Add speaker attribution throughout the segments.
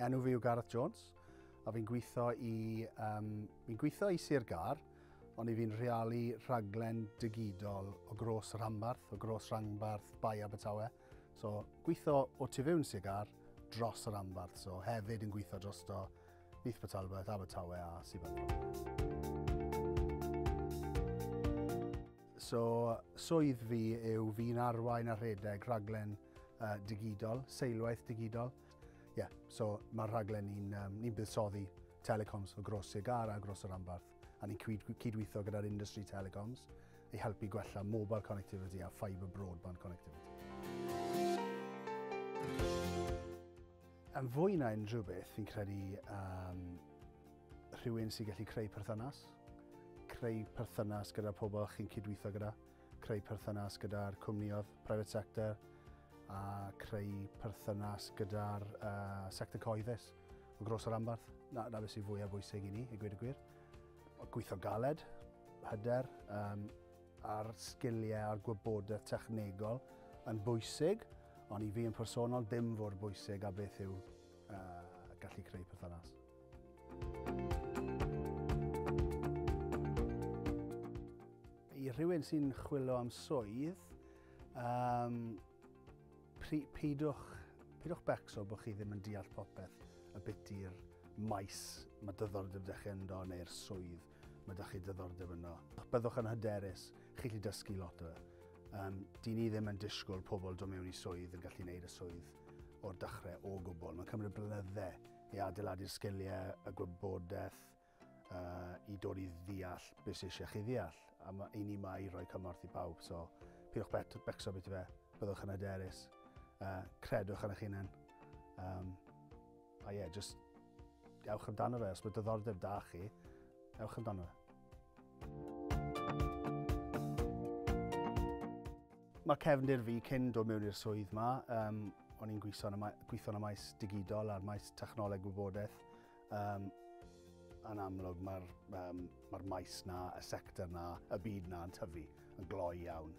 Speaker 1: Enw fi yw Gareth Jones, a fi'n gweithio i, fi'n gweithio i Sir Gâr, ond i fi'n rheoli rhaglen digidol o gros rhanbarth, o gros rhanbarth Bae Abertawe. So, gweithio o tu fewn Sir Gâr dros y rhanbarth, so hefyd yn gweithio drosto Neath Port Talbot, Abertawe a Sir Benfro. So, swydd fi yw fi'n arwain a rhedeg rhaglen digidol, seilwaith digidol. Yeah, so mae'r rhaglen ni'n ni buddsoddi telecoms o gros Sir Gâr a gros y rhanbarth. A ni'n cydweithio gyda'r industry telecoms i helpu gwella mobile connectivity a fibre broadband connectivity. Yn fwy na unrhyw beth, fi'n credu rhywun sy'n gallu creu perthynas. Creu perthynas gyda pobl chi'n cydweithio gyda, creu perthynas gyda'r cwmnioedd private sector, a creu perthynas gyda'r sector cyhoeddus o gros yr rhanbarth. Na beth sy'n fwyaf bwysig i ni, i gweud y gwir. Gweithio galed, hyder, a'r sgiliau a'r gwybodaeth technegol yn bwysig, ond i fi yn personol dim fod bwysig a beth yw gallu creu perthynas. I rhywun sy'n chwilio am swydd, pidwch becso bod chi ddim yn deall popeth y bit i'r maes mae diddordeb 'da chi ynddo neu'r swydd mae 'da chi diddordeb ynddo. Byddwch yn hyderus, chi'n gallu dysgu lot o fe. Dyn ni ddim yn disgwyl pobl dod mewn i swydd yn gallu gwneud y swydd o'r dechrau o gwbl. Mae'n cymryd blynydde i adeiladu'r sgiliau, y gwybodaeth, i dod i ddeall beth sydd eisiau chi ddeall. A i ni ma i roi cymorth i bawb, so pidwch becso beth i fe, byddwch yn hyderus, credwch yn eich hunain. A ie, yeah, just ewch amdano fe, os mae diddordeb da chi, ewch amdano fe. Mae cefndir fi cyn dod mewn i'r swydd ma, o'n i'n gweithio yn y maes digidol a'r maes technoleg gwybodaeth. Yn amlwg mae'r maes na, y sector na, y byd na yn tyfu, yn gloi iawn.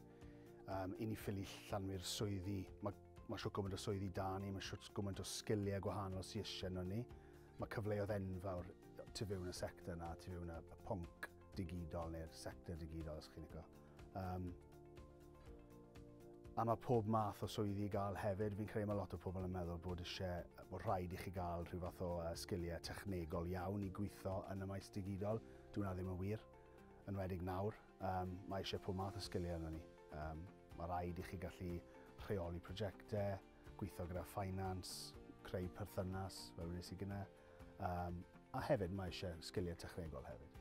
Speaker 1: I ni ffili llanwi'r swyddi, mae shwt gymaint o swyddi da ni, mae shwt gymaint o sgiliau gwahanol sydd eisiau nhw ni. Mae cyfleoedd enfawr tu fewn y sector na, tu fewn y pwnc digidol neu'r sector digidol, os chi'n licio. A mae pob math o swyddi i gael hefyd. Fi'n credu mae lot o pobl yn meddwl bod rhaid i chi gael rhyw fath o sgiliau technegol iawn i gweithio yn y maes digidol. Dyw hwnna ddim yn wir, yn enwedig nawr. Mae eisiau pob math o sgiliau arno ni. Mae rhaid i chi gallu rheoli prosiectau, gweithio gyda finance, creu perthynas, fel wnes i gynne. A hefyd mae eisiau sgiliau technegol hefyd.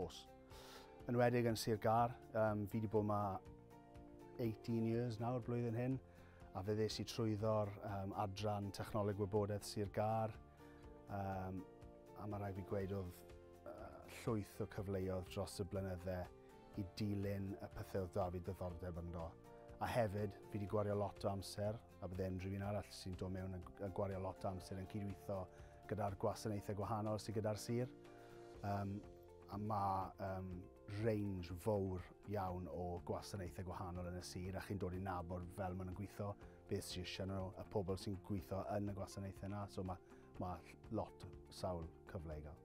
Speaker 1: Os. Yn enwedig yn Sir Gâr, fi wedi bod yma 18 years nawr blwyddyn hyn, a fe ddes i trwyddo'r adran technoleg gwybodaeth Sir Gâr, a mae rhaid fi gweud oedd llwyth o cyfleoedd dros y blynydde i dilyn y pethau oedd da fi diddordeb ynddo. A hefyd, fi wedi gwario lot o amser, a bydde unrhyw un arall sy'n dod mewn yn gwario lot o amser yn cydweithio gyda'r gwasanaethau gwahanol sydd gyda'r sir. A mae range fawr iawn o gwasanaethau gwahanol yn y sir, a chi'n dod i nabod fel maen nhw'n gweithio, beth sydd eisiau nhw, y pobl sy'n gweithio yn y gwasanaethau yna, so mae lot sawl cyfle i gael.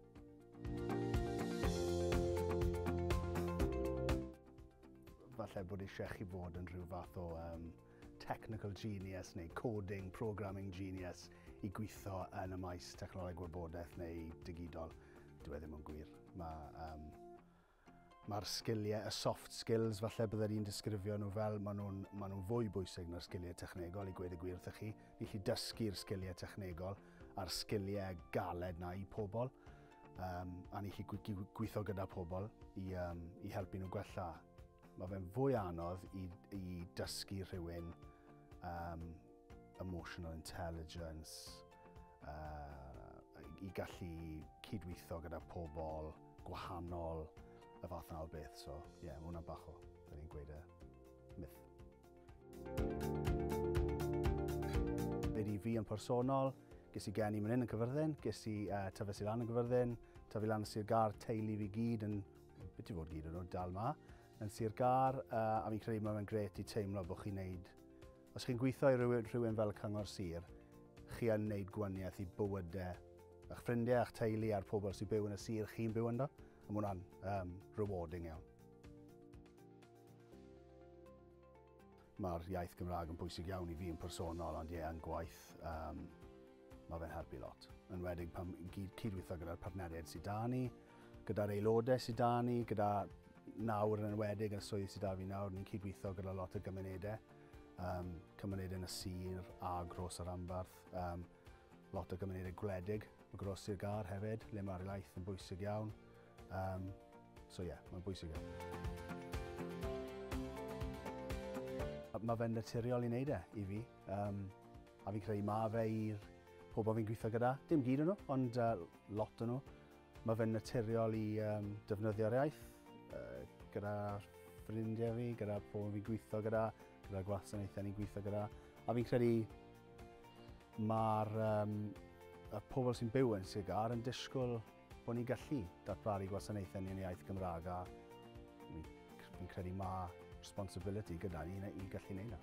Speaker 1: Falle bod eisiau chi fod yn rhyw fath o technical genius neu coding, programming genius i gweithio yn y maes technoleg gwybodaeth neu digidol. Dyw e ddim yn gwir. Mae'r sgiliau, y soft skills, falle byddwn ni'n disgrifio nhw fel, maen nhw'n fwy bwysig na'r sgiliau technegol, i gweud y gwir wrthych chi. Ni allu dysgu'r sgiliau technegol a'r sgiliau galed na i pobl. A ni allu gweithio gyda pobl i helpu nhw gwella. Mae fe'n fwy anodd i dysgu rhywun emotional intelligence, i gallu cydweithio gyda pobl gwahanol, y fath yna o beth. So, ie, yeah, mae hwnna'n bach o, da ni'n gweud y myth. Fe di fi yn personol, ges i geni fan hyn yn Caerfyrddin, ges i tyfes i lan yn Caerfyrddin, tyfu lan yn Sir Gâr, teulu fi gyd yn, beth i fod gyd yn nhw, dal ma, yn Sir Gâr, a fi'n credu mae fe'n grêt i teimlo bod chi'n neud Os chi'n gweithio i rhywun fel y Cyngor Sir, chi yn neud gwahaniaeth i bywydau eich ffrindiau, eich teulu a'r pobl sy'n byw yn y sir chi'n byw ynddo. A mae hwnna'n rewarding iawn. Mae'r iaith Gymraeg yn bwysig iawn i fi yn personol, ond ie, yn gwaith, mae fe'n helpu lot. Yn enwedig pan cydweithio gyda'r partneriaid sydd 'da ni, gyda'r aelodau sydd 'da ni, gyda nawr yn enwedig yn y swydd sydd 'da fi nawr, ni'n cydweithio gyda lot o gymunedau. Cymunedau yn y sir a dros y rhanbarth. Lot o gymunedau gwledig o dros Sir Gâr hefyd, le mae'r iaith yn bwysig iawn. So ie, yeah, mae'n bwysig iawn. Mae fe'n naturiol i wneud e i fi. A fi'n credu mae fe i'r pobl fi'n gweithio gyda. Dim gyd o'n nhw, ond lot o'n nhw. Mae fe'n naturiol i defnyddio'r iaith gyda ffrindiau fi, gyda pobl fi'n gweithio gyda, gyda gwasanaethau ni'n gweithio gyda. A fi'n credu mae'r y pobl sy'n byw yn Sir Gâr yn disgwyl bod ni'n gallu darparu gwasanaethau ni yn iaith Gymraeg, a fi'n credu mae responsibility gyda ni i gallu neud na.